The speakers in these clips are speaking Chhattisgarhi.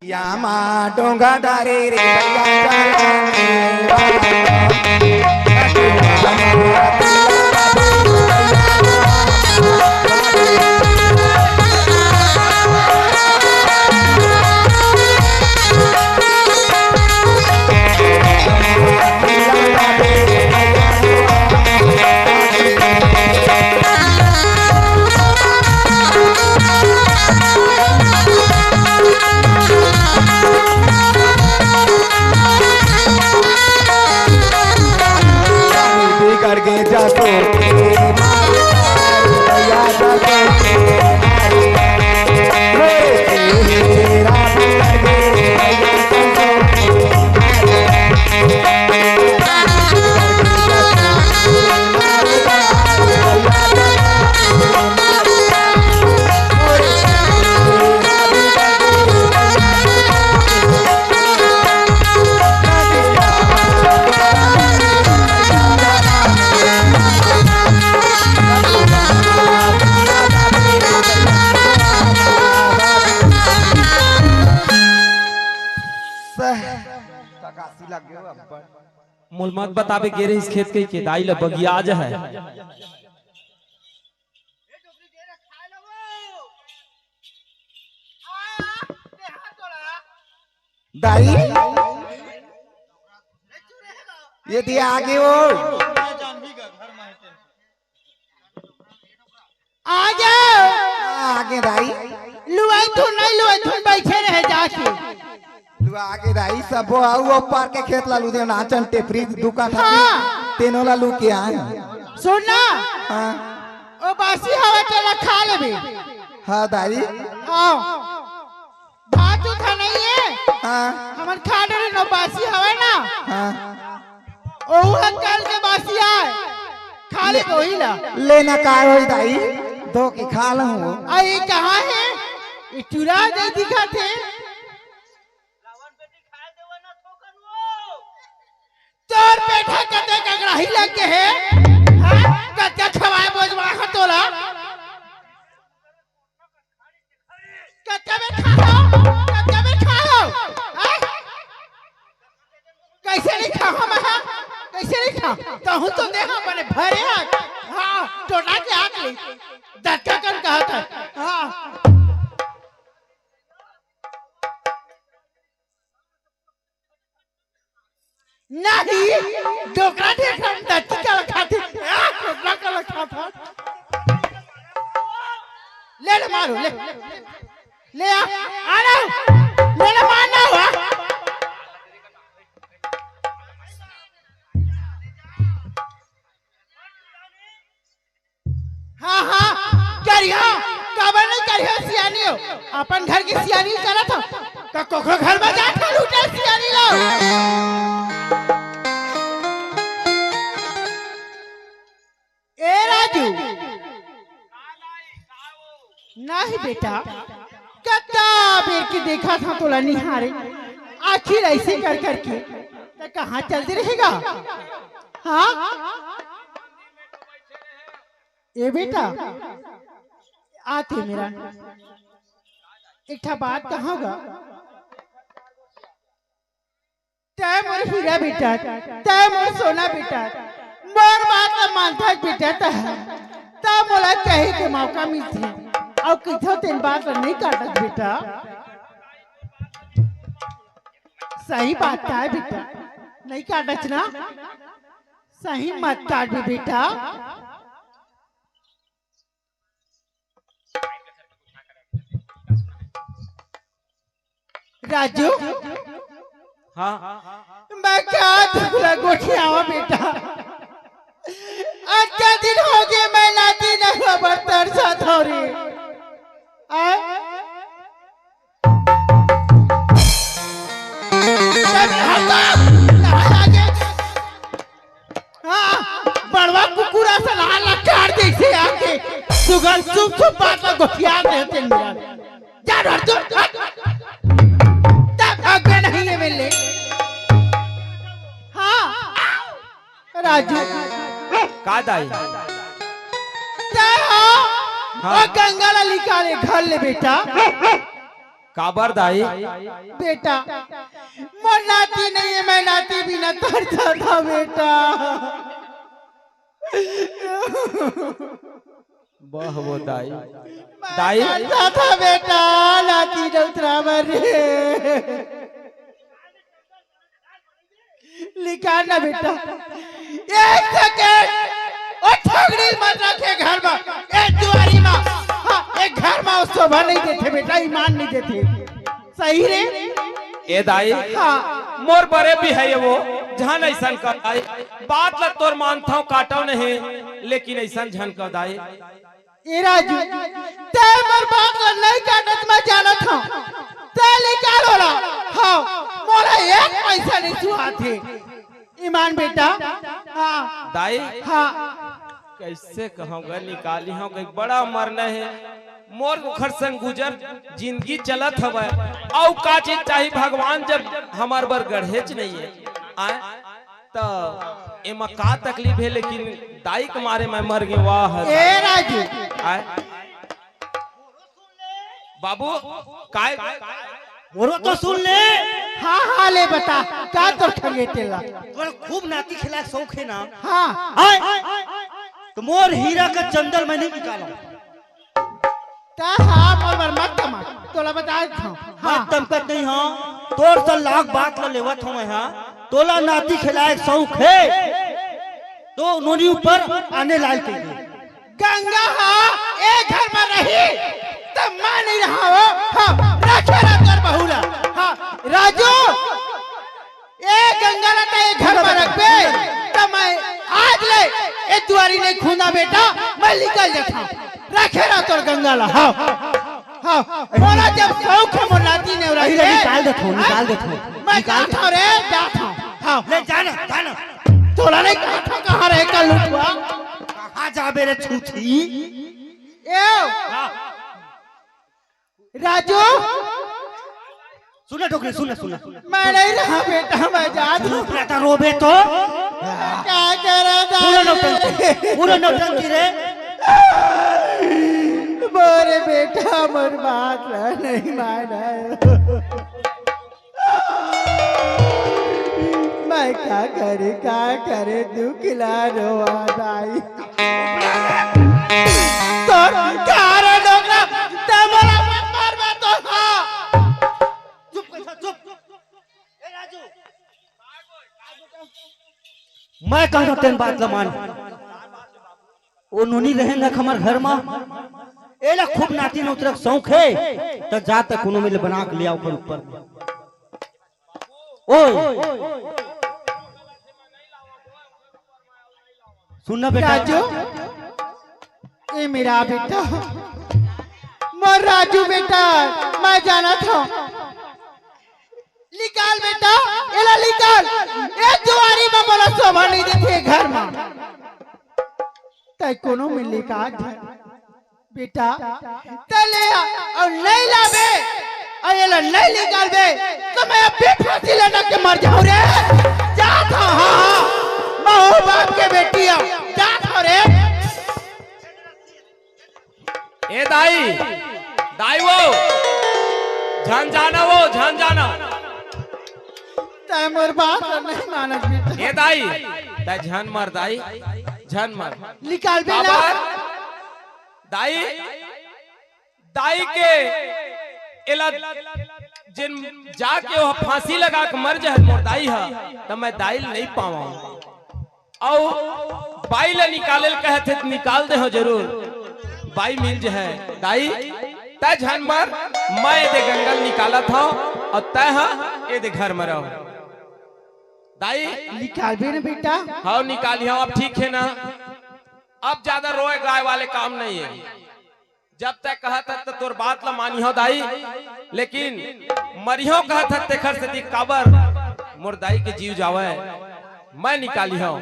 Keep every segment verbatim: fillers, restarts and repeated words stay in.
यामा डोंगा डारे रे भैया चलने वाला। बिगड़ गे जसो सकासी लग गयो अब्बड़। मोल मत बताबे, गे रहिस खेत कहिके, दाई ल बगिया जा है। दाई, ये दिया आगे वो। आगे। आगे दाई। लुआई थू नहीं लुआई थू, बैठे रहे जाके। लुआ आगे दाई, सबो आऊ ओ पार के खेत ला लुदे नाचन टेपरी दुका था। हाँ। तेनो ला लू के आए। सुन ना। हाँ। ओ बासी हवा तेला खा लेबे। हाँ दाई। आओ। भात उठा नहीं है। हाँ। हमन खा डरे नो बासी हवे ना। हाँ। ओहू ह कल के बासी आय। खा ले ले, वही ला। लेना काय होई दाई? धो के खा लहूं। आ ये कहाँ है? ये चूरा दे दिखा थे। तोर पेट ह कते कगराही लग के है? हाँ? कते खवाए बोझवा ह तोला? कतका बेर खाहो? कतका बेर खाहो? हैं? कैसे नहीं खाहो मैं? कैसे नहीं खा? कहूँ तो दे हाँ, बने भरे आग। हाँ, टोटा के आग ले। दत्ता कन कहा था। हाँ। नहीं, डोकरा देख रहा हूँ, धरती का लखा थे। आ, डोकरा का लखा था। ले ले मारो, ले। ले आ, आ रहा हूँ। ले ले मार ना हुआ। हाँ, हाँ, करिहा, काबर नहीं करिहा सियानी हो? अपन घर की सियानी करत हो, का कोखरो घर में जाके लूटे सियानी लो? ए राजू, नहीं बेटा, कत्ता बेर की देखा था तोला निहारे, आखिर ऐसे कर करके, तो कहाँ चलते रहेगा? हाँ? ए बेटा, आते मेरा एक ठा बात कहांगा। तै मोर हीरा बेटा, तै मोर सोना बेटा, मोर बात ला मानथस बेटा, त, त मोला कहे के मौका मिलथे। अउ कहिथव तेन बात ला नइ काटस बेटा। सही बात काय बेटा, नइ काटस ना? सही मत काटबे बेटा। राजू, हाँ। मैं का तुला गोठियावा बेटा? अतका दिन होगे मैं नाती नइ हों बर तरसत हों रे। आ? तब हटा, कहाँ आ गया? हाँ, बड़वा कुकुर असन हाल ला काट देइसे आके। सुगन चुप चुप बात ला गोठिया दे तेन मेरा। जा डर तू, हट। तब आगे नहीं है मेले। हाँ, राजू। का दाई? तै हो, हाँ। ओ गंगा ला निकाले घर ले बेटा। काबर दाई? बेटा, मोर नाती नहीं है, मैं नाती बिना तरसत हंव बेटा। बह वो दाई। मैं दाई। तरसत हंव बेटा, नाती डौतरा बर रे। निकाल ना बेटा। एक सेकंड। ओ ठगड़ी मत रखे घर में। ए दुआरी में। हाँ, एक घर में वो शोभा नहीं देथे बेटा, ईमान नहीं देथे। सही रे? ए दाई। हाँ। मोर बड़े भी है वो। झन ऐसन कर दाई। बात ला तोर मानथव काटव नहीं, लेकिन ऐसन झन कर दाई। ए राजू, तैं मोर बात ला नइ काटत, मैं जानत हंव। तैं निकाल ओला। हाँ, मोला एक पैसा नइ सुहात हे। ईमान बेटा। हाँ। दाई। हाँ। कइसे कहंव गा, निकाली हंव, कहीं बड़ा मरना हे। मोर ओखर संग गुजर जिंदगी चलत हवय। अउ का चीज चाही भगवान, जब हमर बर गढ़ेच नइ हे। आय? त एमा का तकलीफ हे, लेकिन दाई के मारे मैं मर गे, वाह। ए राजू। आय? बाबू, काय? मोरो तो सुन ले। हाँ, हाँ, ले बता, का तोर खंगे तेला? तोर खूब नाती खेलाय के शौक हे ना? हाँ। आय? त मोर हीरा के चंदल मैं नइ निकालंव। त हाँ, मोर बर मत कमा, तोला बता देथंव। हाँ। मत तमकत नइ हंव, तोर से लाख बात ल लेवत हंव मैं, हाँ। तोला नाती खेलाय के शौक हे, त नोनी ऊपर आने लायक हे। गंगा हा ए घर में रही, त मैं नइ रहंव। हाँ, रखे रह तोर बहू ला। हाँ, राजू, ए गंगा ला त ए घर में रखबे, त मैं आज ले ए दुआरी नइ खूंदंव बेटा, मैं निकल जाथंव। रखे रह तोर गंगा ला। हाँ, हाँ, मोला जब शौक हे मोर नाती नेवरा अरे, के। निकाल देथंव, निकाल देथंव। मैं निकाल जाथंव रे, जाथंव। हाँ। ले जाना, जाना। तोला नइ कहत हंव कहाँ रहे का लुटवा? कहाँ जाबे रे छूछी? ए, हाँ। राजू। सुन ना डोकरी, सुन ना, सुन ना। मैं नइ रहंव बेटा, मैं जाथंव। चुप रह त, रोबे तो। का करंव पूरा दाई? नौटंकी, पूरा नौटंकी रे। मोरे बेटा मोर बात ला नइ मानय। मैं का करें, का करें, दुख ला रोवा दाई। तोर का रे डोकरा, तैं मोला मत मारबे तो हाँ। चुप कर, चुप। ए राजू। मैं कहत हंव तेन बात ल मान। ओ नोनी रहेन हमर घर म। एला खूब नाती नोतरा के शौक हे। त जा त कोनो मेर ले बना के ले आ ओकर ऊपर। ओए। सुन ना बेटा। राजू, ए मेरा बेटा, मोर राजू बेटा, मैं जानत हंव। निकाल बेटा, एला निकाल। ए दुआरी म मोला शोभा नइ देथे घर म। तैं कोनो मेर ले का बेटा, तैं ले आ, अउ नइ लाबे, अउ एला नइ निकालबे, त मैं अभी फांसी लटक के मर जाहूं रे। जात हंव, हाँ, हाँ, मैं ओ बाप के बेटी हंव, जात हंव रे। ए दाई, दाई वो, झन जाना वो, झन जाना। तैं मोर बात ल नइ मानस बेटा। ए दाई, तैं झन मर दाई, झन मर। निकालबे ना। काबर? दाई, दाई के एला जेन जाके ओ फांसी लगा के मर जाय मोर दाई ह, त मैं दाई ल नइ पावंव। अउ बाई ल निकाले ल कहत हे त निकाल देहंव जरूर, बाई मिल जाय। दाई, तैं झन मर, मैं एदे गंगा ल निकालत हंव, अउ तैं ह एदे घर म रह। दाई। निकालबे ना बेटा। हव, निकालिहंव, अब ठीक हे ना? अब जादा रोए गाय वाले काम नइ हे। जब तैं कहत हस त तोर बात ल मानिहंव दाई, लेकिन मरिहंव कहत हस तेखर सेती काबर मोर दाई के जीव जावय, मैं निकालिहंव।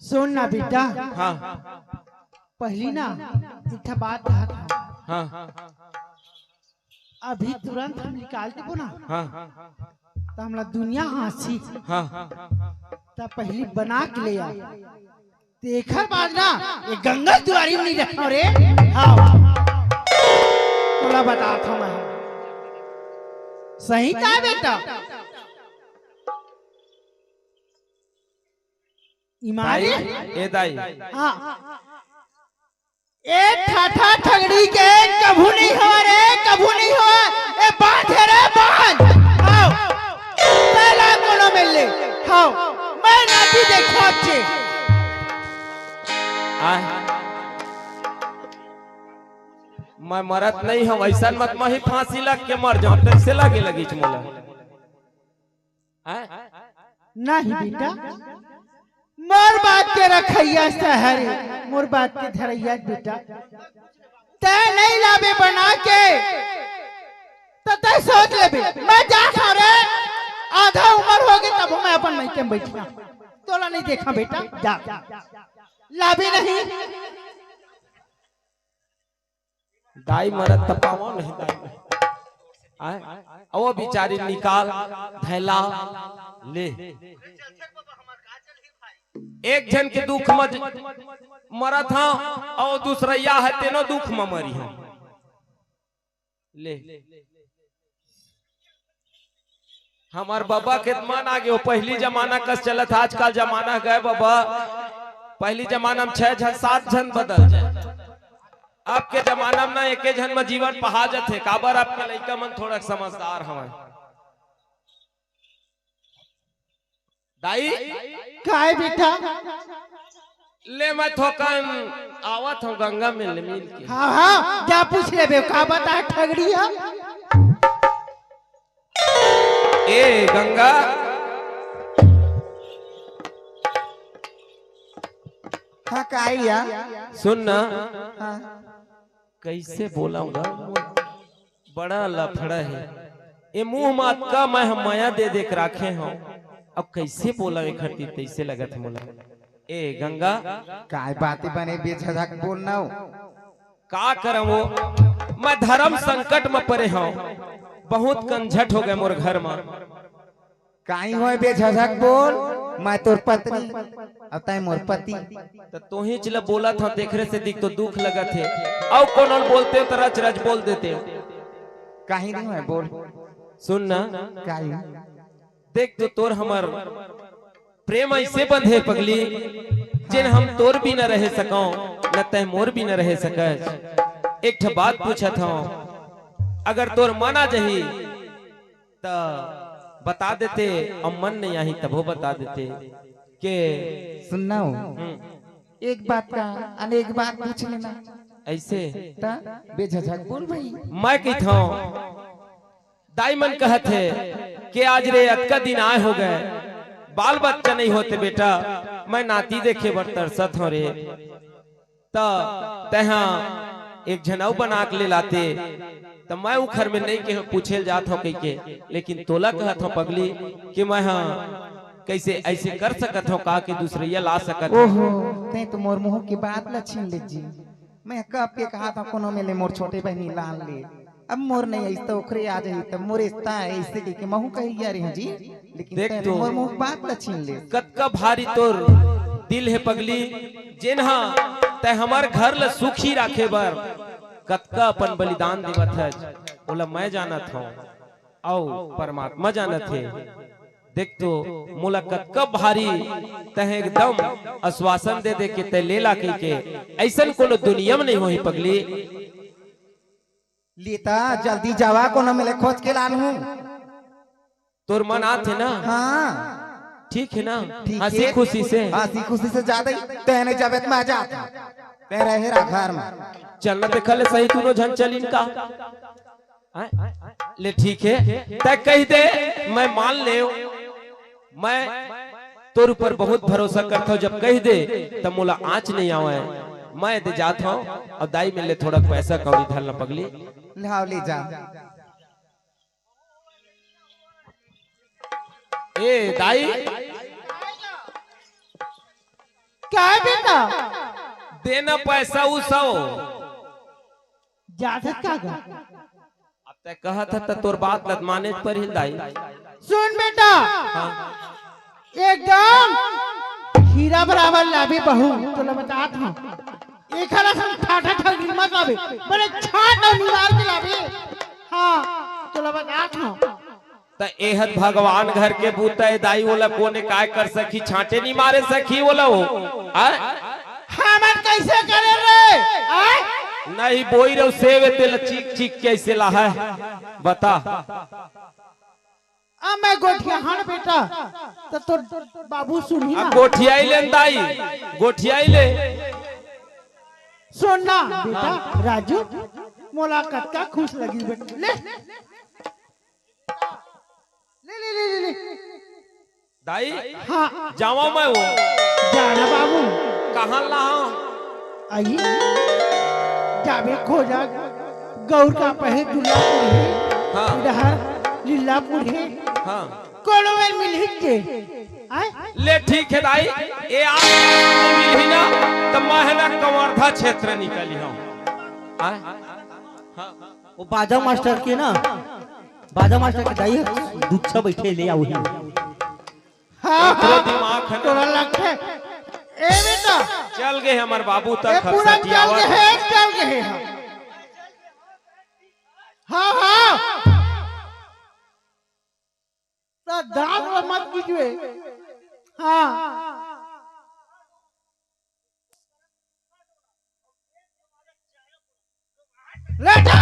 सुन ना बेटा, हाँ। पहिली ना एक ठा बात कहत हंव। हाँ। अभी तुरंत हम निकाल देबो ना, हाँ। त हमला दुनिया हाँसी। हाँ। त पहिली बना के ले आ, तेखर बाद ना, ये गंगा दुआरी में नहीं रखा रे। हाँ, तोला बता था मैं। सही का बेटा? ईमान दाई, है? ए दाई। हाँ। ए ठाठा ठगड़ी के कभू नहीं हो रे, कभू नहीं हो। ए बांध है रे, बांध। आओ। पहला कोनो मिल ले। आओ। मैं नाती देखा अच्छे। आय। मैं मरत नहीं हूँ, ऐसा मत मही फांसी लग के मर जाऊं, तैसे लगे लगी मोला। हैं? नहीं बेटा, मोर बात के रखैया सहरे, मोर बात के धरैया बेटा। तै नहीं लाबे बना के, तो तै सोच लेबे। मैं जा सारे, आधा उम्र हो गई, तब मैं अपन मइके में बैठा। तोला नहीं देखा बेटा, जा। लाबे नहीं। दाई मरत त पावो नहीं दाई। आय? ओ बिचारी निकाल, धैला, ले। एक झन के दुख म ज-, मरत हंव, अउ दूसरइया हे तेनो दुख म मरी हंव। ले। हमर बबा के मन आगे, वो पहली जमाना कस चलत, आजकल जमाना गए बबा। पहली जमाना में छह झन, सात झन बदल जाए। अब के जमाना में ना एके झन में जीवन पहा जाथे, काबर अब के लइका मन थोड़ा समझदार हवय। दाई। काय बेटा? ले मैं थोकन आवत हंव गंगा में ले मिल के। हाँ, हाँ, जा पूछ लेबे, का बता ठगड़ी ह? ए गंगा। हाँ, काय या? सुन ना। हाँ। कइसे बोलंव गा? बड़ा लफड़ा हे। ए मुंह म अतका मैं ह मया दे दे के राखे हंव। अब कइसे बोलंव एखर तीर, तइसे लगत हे मोला। ए गंगा। काय बात हे बने बेझझक बोल ना हो। का करंव वो? मैं धरम संकट म परे हंव। बहुत कंझट हो गए मोर घर म। काई होय बेझझक बोल, मैं तोर पत्नी, अउ तैं मोर पति। त तोहीच ल बोलत हंव, तेखरे से दिख तो दुख लगत हे। अउ कोनो ल बोलते त रच रच बोल देते। काई नहीं होय बोल। सुन ना। काई? देख तो तोर हमर प्रेम अइसे बंधे पगली, जेन हम तोर बिना रहे सकंव, न तैं मोर बिना रहे सकस। एक ठा बात पूछत हंव, अगर तोर मन आ जही, त बता देते, अउ मन नहीं आही तभो बता देते। के सुन ना हो, हम्म। एक बात का अनेक बात पूछ लेना। अइसे? त बेझझक बोल भाई। मैं कहिथंव, दाई मन कहत हे कि आज रे अतका दिन आए हो गए, बाल बच्चा नहीं होते बेटा, मैं नाती देखे बर तरसत हंव रे। त तैहा एक झन अउ बना के ले लाते, त मैं उखर में नहीं के पूछे ल जात हंव कहिके, लेकिन तोला कहत हंव पगली कि मैं हा कइसे अइसे कर सकत हंव का कि दूसरइया ला सकत हंव। ओहो, तैं तो मोर मुंह के बात ल छीन ले जी। मैं कब के कहा था कोनो मेले मोर छोटे बहिनी लान ले। अब मोर नहीं आइस त ओखरे आ जाही, त मोर रिश्ता हे, अइसे कहिके महू कहिया रहे जी। लेकिन देख तैं तो, मोर मुंह बात ल छीन ले। कतका भारी तोर दिल हे पगली, जेन हा तैं हमर घर ल सुखी राखे बर कतका अपन बलिदान देवत हस, ओला मैं जानत हंव, अउ परमात्मा जानत हे। देख तो, मोला कतका भारी तैं एकदम आश्वासन दे दे के तैं ले ला कहिके, अइसन कोनो दुनिया में नहीं होही पगली। ले त जल्दी जावा, कोनो मेले खोज के लानहूं। तोर मन आथे ना? हाँ। ठीक हे ना? ठीक हंसी हे। खुशी से? हंसी खुशी से जा दई। तैं नहीं जाबे त मैं जात हंव। तैं रहे रहा घर में। चल ना देखा ले सही, दूनों झन चलिन का? हैं? ले ठीक हे, तैं कहि दे, मैं मान लेंव। मैं तोर ऊपर बहुत भरोसा करथंव, जब कहि दे त मोला आंच नहीं आवय। मैं दे जात हंव अउ दाई मेर ले थोड़ा पैसा कौड़ी धर ला पगली। ले आओ, ले जा। ए दाई, का हे बेटा? देना पैसा उ सौ। जाथस का गा? अब तैं कहत हस त तोर बात ल माने परही दाई। सुन बेटा, हाँ। एकदम हीरा बराबर लाबे बहू, तोला बतात हंव। एखर असन ठाठा ठगरी मत लाबे, बड़े छांट अउ निमार के लाबे। हां, तोला बतात हंव। त एहर भगवान घर के बूता ए दाई, ओला कोने काय कर सकही, छांटे निमारे सकही ओला ओ। आय? हमन कइसे करे रे? आय? नहीं बोई रहो सेवे तेला चीख चीख के अइसे लाहय। बता। अब मैं गोठियाहंव बेटा, त तोर बाबू सुनही अब ना। गोठियाई ले न दाई, गोठियाई ले। सुन ना बेटा राजू, मोला कतका खुश लगी बेटा। ले। ले, ले, ले, ले, ले। दाई, हां। जावंव मैं ओ। जा ना बाबू। कहां लाहंव? अई, जाबे खोजा, गौर का पहे दुर्गापुर हे, हां। इधर लीलापुर हे, हां। कोनो मेर मिलही के? आय? ले ठीक हे दाई, ए आज मिलही ना, त मैं हे ना कवर्धा क्षेत्र निकलिहंव। आय? हां। ओ बाजा मास्टर के ना, बाजा मास्टर के दाई ह, दुच्छा बइठे ले आऊ ही। हां, एतरो हां, दिमाग हे ना। तोला लगथे। ए बेटा। चल गे हमर बाबू ए तक पूरा खरसटियावत। चल गे हे, चल गे हे, हां। हां, हां। त दांत ल मत कीजिए। हां। ले जा।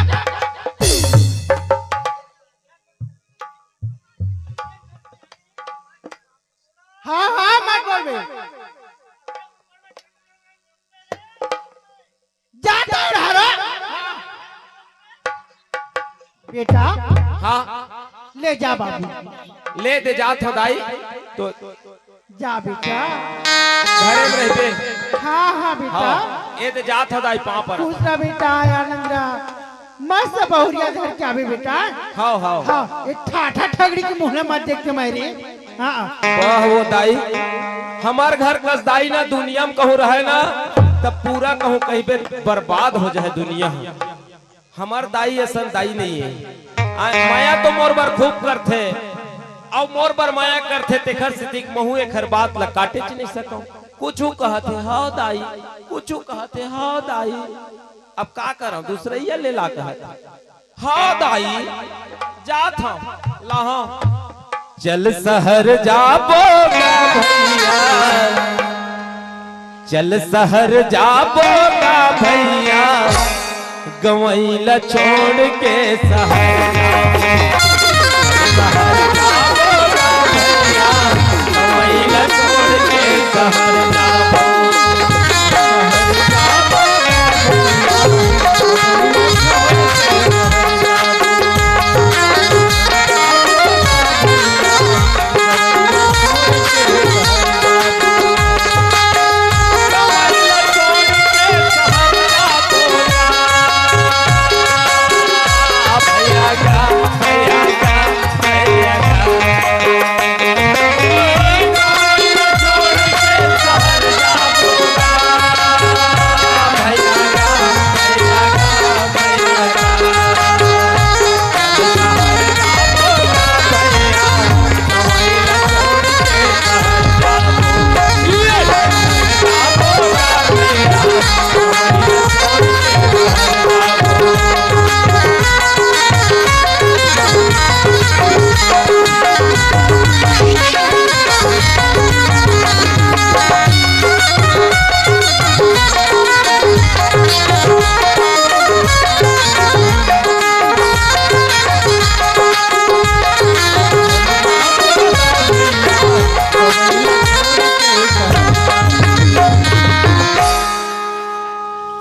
हां, हां, मत बोलबे। जा तो उधारो। बेटा। हां। ले जा बाबू। ले दे जात हंव दाई। तो जा बेटा। घरे में रहिबे। हां, हां बेटा। हां। ए दे जात हंव दाई पांव पर। खुश रह बेटा, आनंद रह। मस्त बहुरिया धर के आबे बेटा। हां, हां। हां, ए ठाठा ठगड़ी के मुंह ल मत देख के मारे। हां। वाह वो दाई, हमर घर कस दाई ना दुनिया में कहूं रहय ना, त पूरा कहूं कहिबे बर्बाद हो जाय दुनिया। हमर दाई असन दाई नइ हे। आ, मया तो मोर बर खूब करथे, अउ मोर बर मया करथे, तेखर सेती महूं एखर बात ल काटेच नइ सकंव। कुछू कहत हे, "हां दाई," कुछू कहत हे, "हां दाई।" अब का करंव, दूसरइया ले ला कहत हे। हां दाई, जात हंव, लाहंव। चल सहर जाबो गा भइया, चल सहर जाबो गा भइया, गंवई ल छोड़ के सहर जाबो। सहर जाबो गा भइया, गंवई ल छोड़ के सहर जाबो।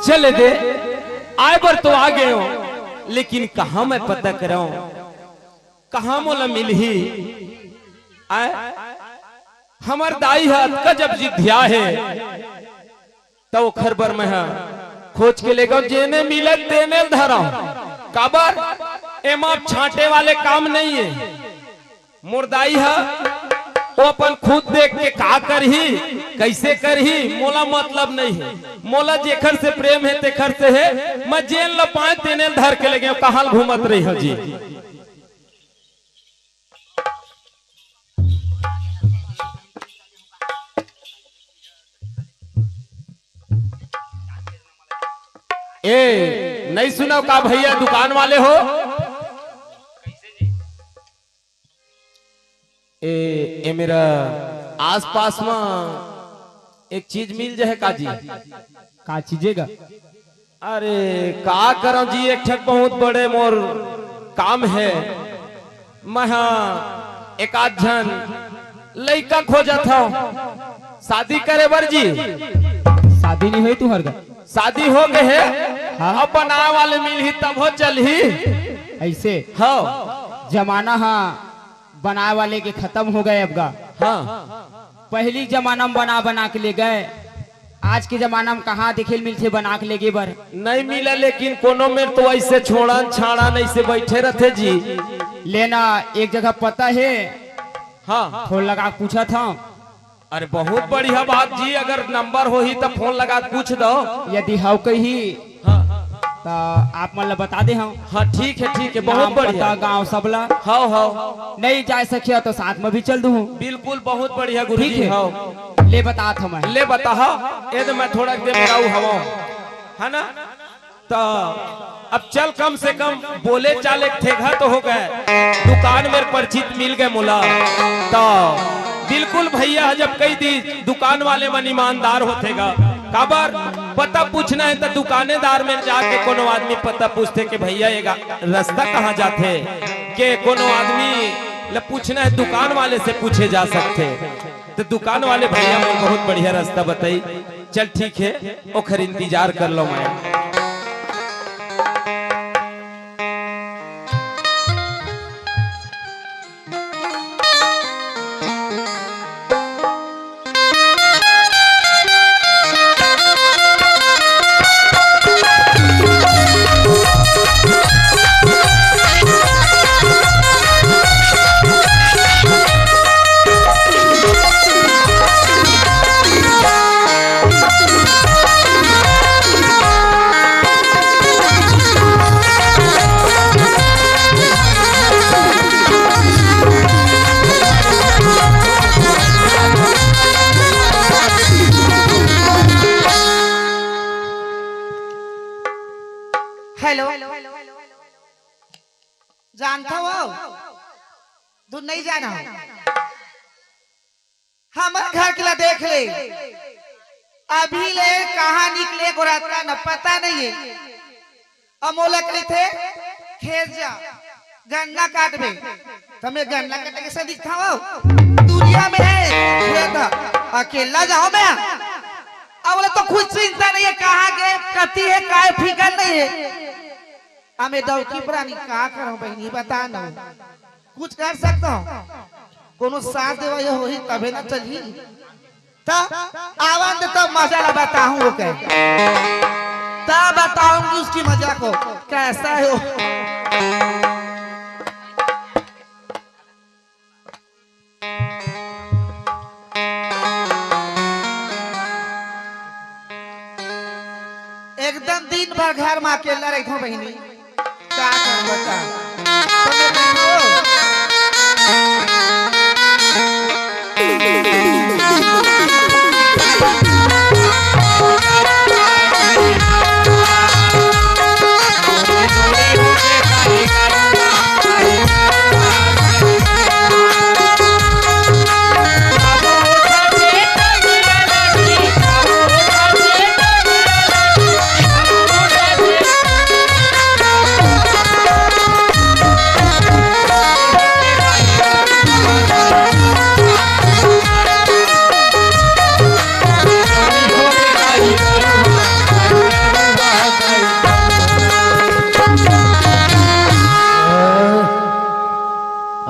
चले दे, आय बर तो आ गए हो, लेकिन कहाँ मैं पता कराऊं, कहाँ मोला मिलही? आय, हमर दाई ह अतका जब जिद्धिया हे, त ओखर बर मैं ह खोज के लेगंव, जेने मिले तेने ल धरंव। काबर? एमा छांटे वाले काम नइ हे। मोर दाई ह, वो अपन खुद देख के का करही, कइसे करही, मोला मतलब नइ हे। मोला जेखर से प्रेम हे, तेखर से हे। मैं जेन ल पाएंव, तेने ल धर के लेगेंव। कहाँ ल घूमत रहिहव जी? ए, नहीं सुनव का भैया दुकान वाले हो? ए, ए मेरा आसपास में एक चीज मिल जाए का जी? का चीजे गा? अरे का करव जी, एक ठक बहुत बड़े मोर काम हे। मैं हा एक आध झन लइका खोजत हव शादी करे बर जी। शादी नहीं होई तुहर गा? शादी हो गे हे। हाँ। अब बनाए वाले मिलही तब हो चलही। ऐसे? हाँ। जमाना हा बनाए वाले के खत्म हो गए अब गा। हाँ। पहली जमाना में बना बना के ले गए, आज के जमाना में कहाँ देखे ल मिलथे बना के लेगे बर? नहीं मिला, लेकिन कोनो मेर तो ऐसे छोड़न छाड़न ऐसे बैठे रहथे जी। लेना एक जगह पता है। हाँ। फोन लगा के पूछत हव। अरे बहुत बढ़िया बात जी, अगर नंबर होही त फोन लगा के पूछ दो। यदि हव कही हाँ। त आप मन ला बता दे हव। हाँ ठीक है, ठीक है, बहुत नाम, बढ़िया। पता, गांव सब ला। हव, हव। नहीं जा सकिया तो साथ में भी चल दूँ। बिल्कुल, बहुत बढ़िया गुरु ठीक जी, है। हव। ले बतात हव मैं। ले बता, हाँ। ए तो मैं थोड़ा देर में आऊ हव, है ना? त अब चल, कम से कम बोले चाले ठेघा तो हो गए, दुकान में परिचित मिल गए मोला। त बिल्कुल भैया जब कही दी दुकान वाले मन ईमानदार होथे गा, काबर पता पूछना है त दुकानेदार में जाके कोनो आदमी पता पूछथे कि भैया ये गा-, रास्ता कहाँ जाथे, के कोनो आदमी ल पूछना है दुकान वाले से पूछे जा सकथे। त दुकान वाले भैया मन बहुत बढ़िया रास्ता बताई। चल ठीक है, ओखर इंतजार कर लव मैं। हेलो, जानथव? दूर नहीं जाना हो। हमर घर के ला देख ले, अभी ले कहाँ निकले गोरता न पता नहीं है। अब मोला कहिथे, "खेत जा, गन्ना काटबे।" त मैं गन्ना काटे के से दिखथव? दुनिया में है खेत, अकेला जाहूं मैं? अब बोले तो खुद चिंता नहीं है, कहाँ गए, कती है, काय फिकर नहीं है। अब मैं दौकी प्राणी का करहूं बहिनी, बता न। कुछ कर सकता हूँ? कोनो साथ देवा ये होही तबे ना चलही। त आवन दे, तब मजा ला बताहूँ ओके। तब बताऊंगी उसकी मजा को, कैसा है वो। एकदम दिन भर घर में अकेला रहिथव बहिनी, का कर बता।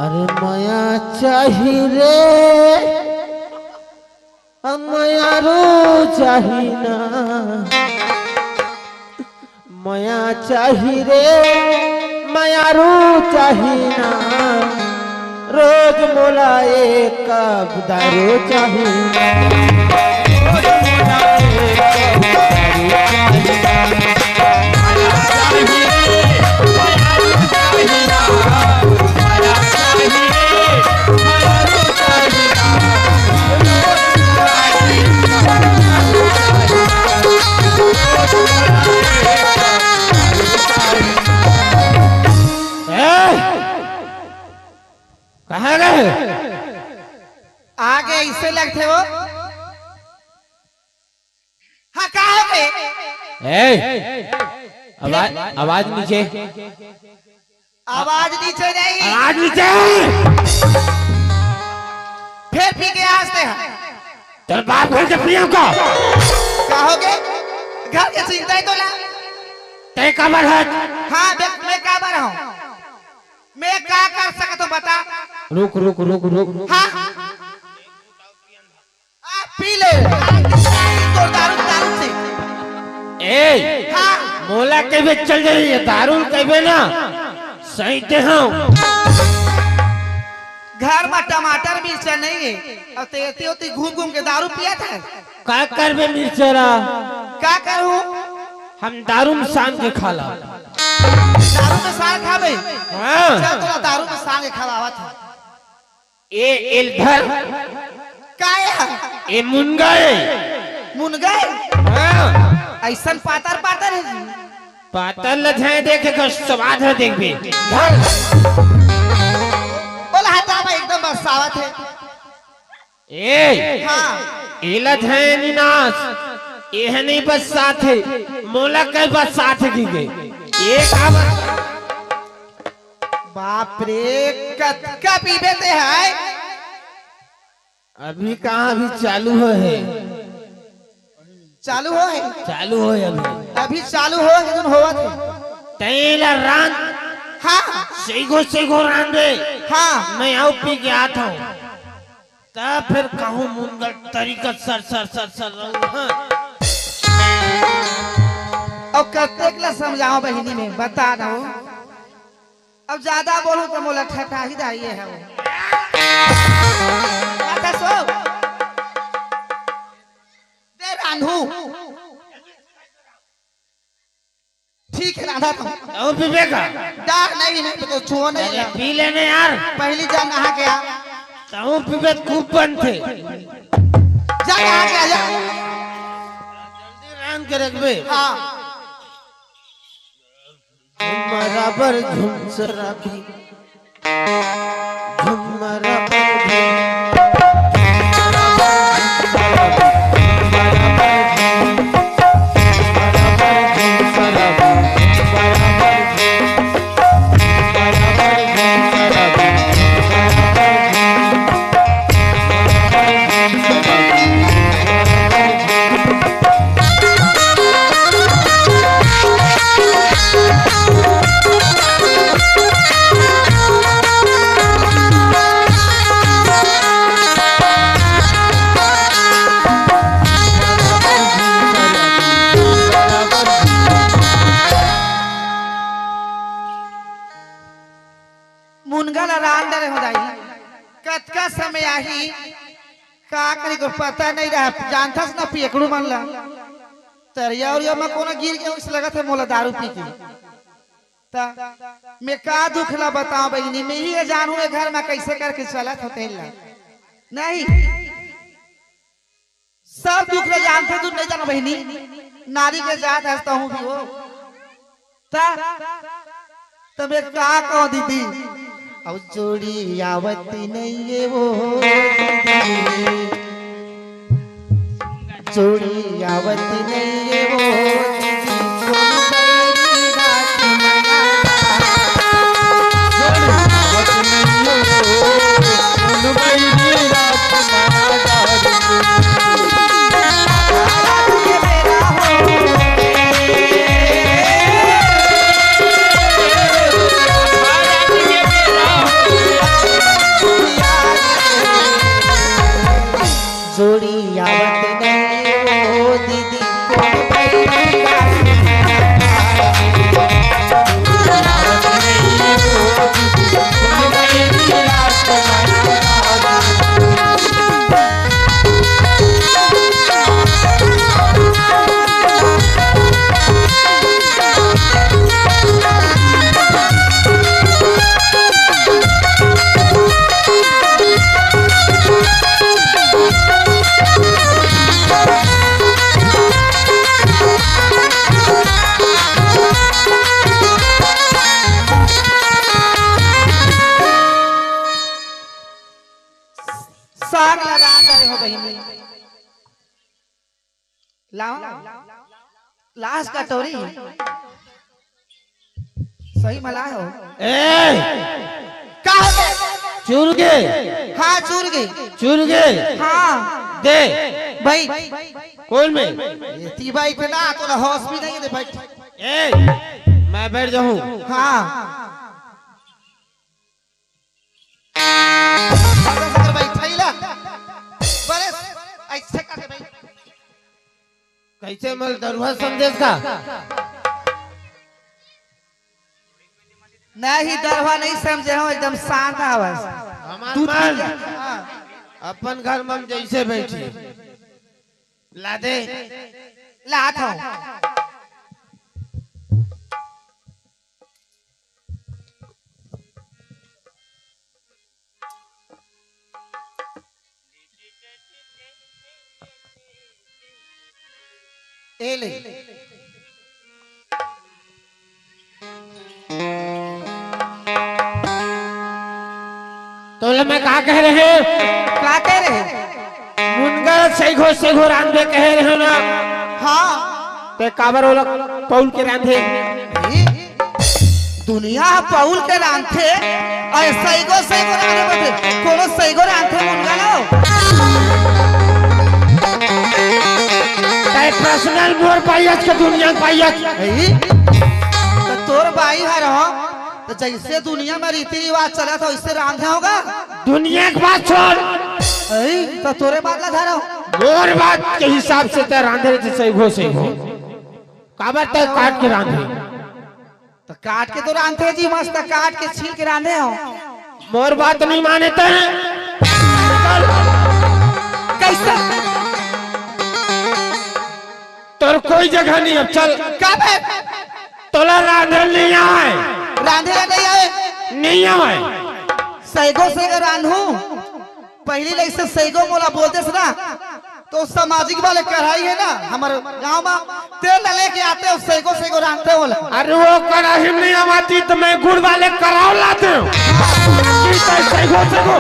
अरे मया चाही रे, अ मयारू चाही ना। मया चाही रे, मयारू चाही ना। रोज मोला एक कप दारू चाही ना। लगथे वो। हाँ, का हो गए? ए, आवाज, आवाज नीचे। आवाज नीचे नहीं। आवाज नीचे। फिर पी के आज ते हैं। तेरे बाप घर के पी एम का? का हो गए? घर के चिंता ही तो ला। ते काबर है? हाँ, मैं, मैं काबर हूँ? मैं का कर सकत हूँ, बता। रुक, रुक, रुक, रुक। हाँ। आ, पी ले। तोर दारू, दारू से। ए, हाँ। मोला कहिबे चल जाही, ये दारू कहिबे ना, सही ते हूँ। घर में टमाटर मिर्चा नहीं है, अब ते एती ओती घूम घूम के दारू पिया था। का करबे मिर्चा ला? का करूँ? हम दारू में सान के खाला। दारू में सान खाबे? हाँ। चल, तोला दारू में सान के खवावत है। ए, एल धर। का है? ए मुनगा है। मुनगा है? हाँ। ऐसन पातर पातर है जी। पातर ल झाए देखे का स्वाद है, देखबे। धर। ओला हटावा, एकदम बरसावत है। ए, हाँ। एला झाए निनास। ए ह नहीं बरसात है। मोला कई बरसात है की गई। ए का बरसात? बाप रे, कतका पीबे ते है? अभी कहाँ, अभी चालू हो है। चालू हो है? चालू हो है अभी। अभी चालू हो है, तुम होवत है। तेला रांध। हाँ। सेगो, सेगो रांध दे। हाँ। मैं आऊ पी के आता हूँ। तब फिर कहूँ मुनगल तरीका सर, सर, सर, सर रहूँ, हाँ। अब कतेक ला समझाओ बहिनी में, बता दो। अब ज्यादा बोलूं तो मोला ठठाही दा, ये है वो। अच्छा सो। दे रांधू। ठीक है, रांधा तो। और पीबे का? डार नहीं, नहीं तो छुओ नहीं अरे, ना। पी लेने यार। पहली जा नहा के आ। तहूँ पीबे तो खूब बनथे। जा नहा के आ जा। जल्दी रांध के रखबे। हाँ। झुमरा बर झुमसरा भी, झुमरा बर झुम- मुनगा ला रांध डरे हो दाई, कतका समय आही, का करी, को पता नहीं रहा। जानथस ना पियकड़ू मन ला, तरिया उरिया में कोनो गिर गए, उस लगत है मोला दारू पी के। त मैं का दुख ला बताओ बहिनी, मैं ही जानू ये घर में कैसे करके चलत होते ला। नहीं, सब दुख ला जानथे, तू नहीं जानो बहिनी, नारी के जात हस तहूँ भी हो। त, त मैं का कहो दीदी, अब जोड़ी आवती नहीं है वो दीदी। जोड़ी आवत नहीं है वो दीदी, कौन बैरी रात मनाता। जोड़ी आवत नहीं है वो, कौन बैरी रात मनाता। जोड़ी आवत नहीं ओ दीदी, कौन बैरी बहिनी। लाओ। लास कटोरी। सही म लाए हो। ए! का होगे? चुरगे। हाँ, चुरगे। चुरगे। हाँ। दे। भाई। कौन में? ये ती भाई पे ना, तो ना होश भी नहीं दे भाई। ए, मैं बैठ जाऊं। हाँ। बस कर भाई, थैला। बस, ऐसे कर दे भाई। कैसे मल दरुहा समझेस का? नहीं, दरुहा नहीं समझे हो, एकदम शांत आवाज। हमार दूध पी मन। लिया। हाँ। अपन घर में हम जैसे बैठी। ला दे। लात हो। ए ले। तोला मैं का कहे रहेंव? का कहे रहेंव? मुनगा सइघो सइघो रांधबे कहे रहेंव ना। हाँ। ते काबर ओला पउल के रांधे? ए, दुनिया ह पउल के रांधथे, अउ सइघो सइघो रांधे बते। कोनो सइघो रांधथे मुनगा ला? तैं personal मोर बाई अस के दुनिया के बाई अस। ए, त तोर बाई हरंव, त जइसे दुनिया म रीति रिवाज चलत हे, वइसे रांधे होगा। दुनिया के बात छोड़। ए, त तोरे बात ला धरंव। मोर बात के हिसाब से तैं रांधे रहिते सइघो सइघो। काबर तैं काट के रांधे? त काट के तो रांधे जी, मस्त काट के छील के रांधे हो। मोर बात नहीं माने तैं। कइसे? तोर कोई जगह नहीं, अब चल। काबर? तोला रांधे नहीं आवे। रांधे ला नहीं आवे? नहीं आवे। सइघो सइघो रांधहूं। पहिली ले अइसे सइघो मोला बोलतेस ना, त ओ सामाजिक वाले कढ़ाई हे ना हमर गांव म, तेला लेके आतेंव, सइघो सइघो रांधतेंव ओला। अरे ओ कढ़ाई म नइ आवाथे त मैं गुड़ वाले कढ़ाई लातेंव। कि तैं सइघो सइघो।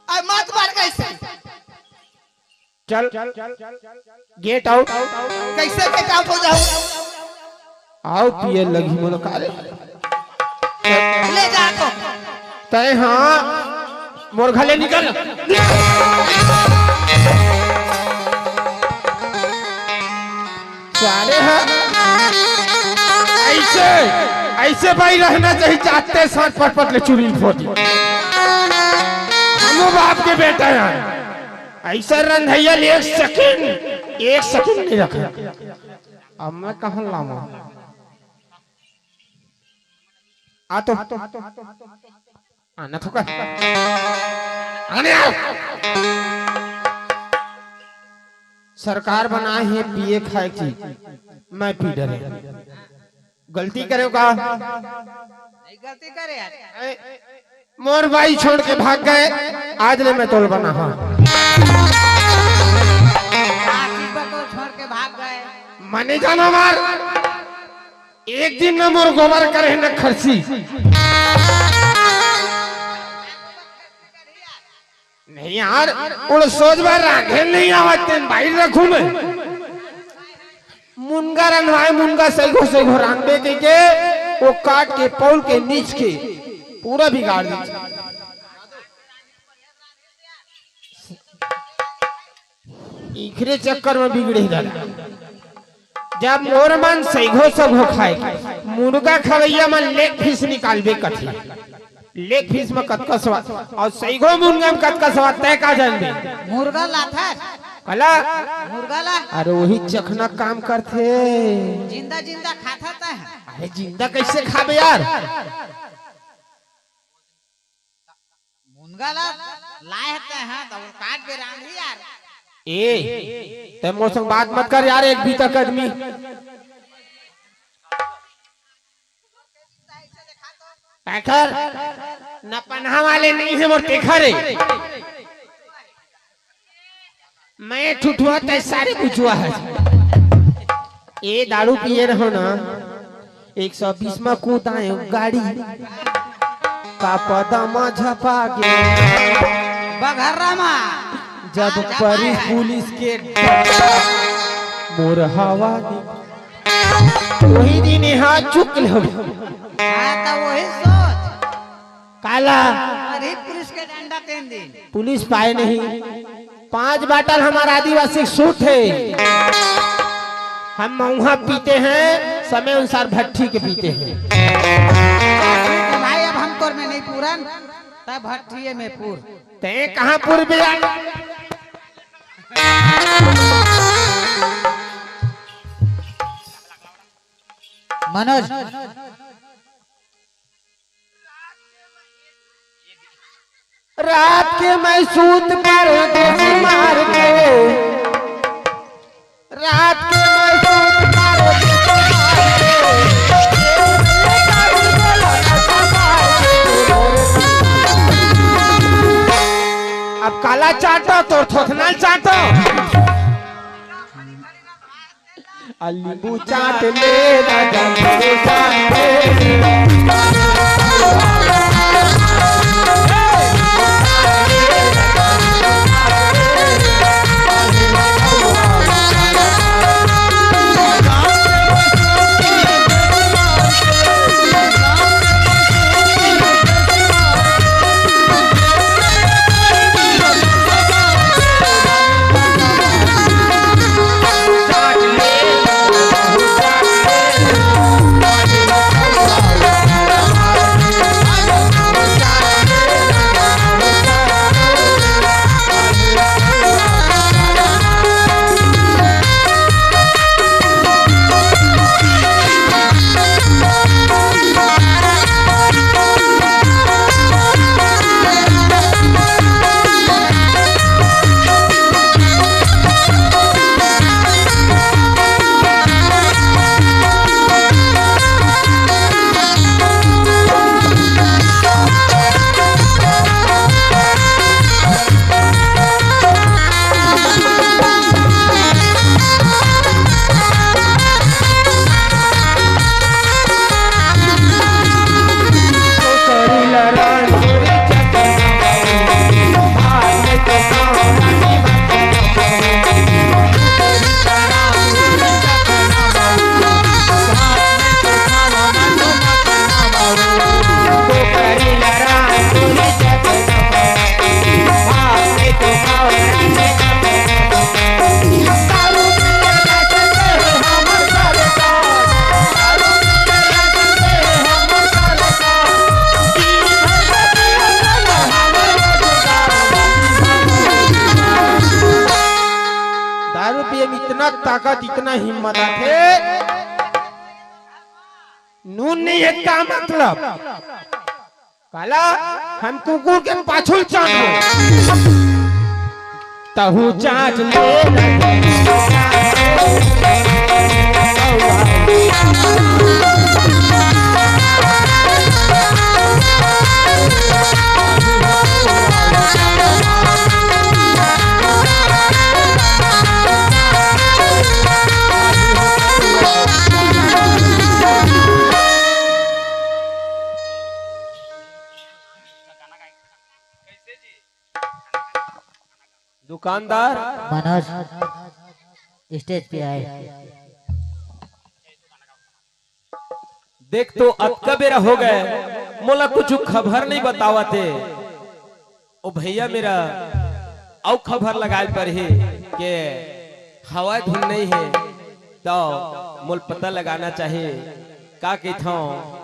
अरे मत मार कइसे? चल, get out। कइसे get out हो जाहूं? अउ पिए लगही मोला का रे? ले जा तो। तैं हाँ, मोर घर ले निकल। सारे हा। अइसे, अइसे बाई रहना चाहिए, जाते साथ पटपट ले चुरी फोड़ दी। हमू बाप के बेटा हन। अइसे रंधइया ले एक second, एक second नहीं रखे। अब मैं कहाँ लाऊं? आ तो। आना थोका। आने आओ। सरकार बनाए हे पिए खाए के चीज, मैं पी डरेंव। गलती करेंव का? नहीं गलती करे यार। ए, मोर बाई छोड़ के भाग गए, आज ले मैं तोल बना हाँ। का चीज बा तो छोड़ के भाग गए? मने जाना मार। एक दिन न मोर गोबर करे न खरसी। नहीं यार, उड़ सोच बार रांधे नहीं आवत तेन बाहिर रखूं मैं। मुनगा रंधवाए, मुनगा सइघो सइघो रांधबे कहिके, ओ काट के पउल के नीच के पूरा बिगाड़ दे। इखरे चक्कर में बिगड़े दादा। जब मोर मन सइघो सइघो खाए के, मुनगा खवइया मन leg piece निकालबे कथे। Leg piece में कतका स्वाद, अउ सइघो मुनगा में कतका स्वाद, तैं का जानबे? मुर्गा लाथस। कला? मुर्गा ला। अरे वही चखना काम करथे। जिंदा जिंदा खाथस तैं। अरे जिंदा कइसे खाबे यार? मुनगा ला लाए हते हैं, तो वो काट के रांधी यार। ए, तैं मोर संग बात मत कर यार, एक बीता के आदमी। पैकर, न पन्हा वाले नहीं हे मोर तेखर हे। मैं ठुठुआ तैं सारे बुचुआ हे। ए दारू पिए रहो ना, एक सौ बीस में कूदाए गाड़ी। का पदा मा झपा गे। बघर्रा मा। जब हाँ, झपा परी है। पुलिस के मोर हवा निकल। वही दिन यहाँ चुक लो। हाँ, तो वही सोच। काला। अरे पुलिस के डंडा तेन दिन। पुलिस पाए नहीं। पांच बाटल हमारा आदिवासी सूत है। हम मऊहा पीते हैं, समय अनुसार भट्ठी के पीते हैं। भाई, अब हम तोर में नहीं पूरन, तब भट्ठिए में पूर। ते कहाँ पूर बिया? मनोज। रात के मैं सूत परदेसी मार के, रात के मैं सूत परदेसी मार के, अब काला चाटो तोर थोथना ल चाटो। आ नींबू चाट ले राजा, नींबू चाट ले। दारू पिए में इतना ताकत, इतना हिम्मत आथे। नून नहीं है का मतलब? काला, हम कुकुर के पाछू चाटबो। तहू चाट ले। दुकानदार। मनोज, स्टेज पे आए। देख तो अतका बेरा हो गए, मोला कुछ खबर नहीं बतावत हे। ओ भैया मेरा अउ खबर लगाए परही के हवा धुन नहीं है, तो मोल पता लगाना चाहिए। का कहता हूँ?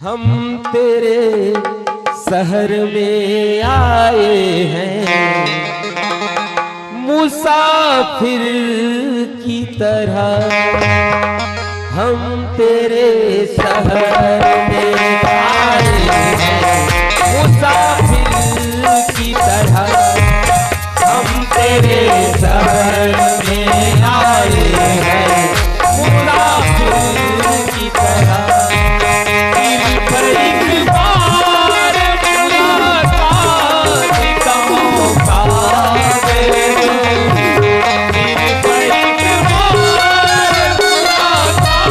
हम तेरे शहर में आए हैं मुसाफिर की तरह, हम तेरे शहर में आए हैं मुसाफिर की तरह, हम तेरे शहर में आए हैं मुसाफिर की तरह। सिर्फ एक बार मुलाकात का मौका दे दो। सिर्फ एक बार मुलाकात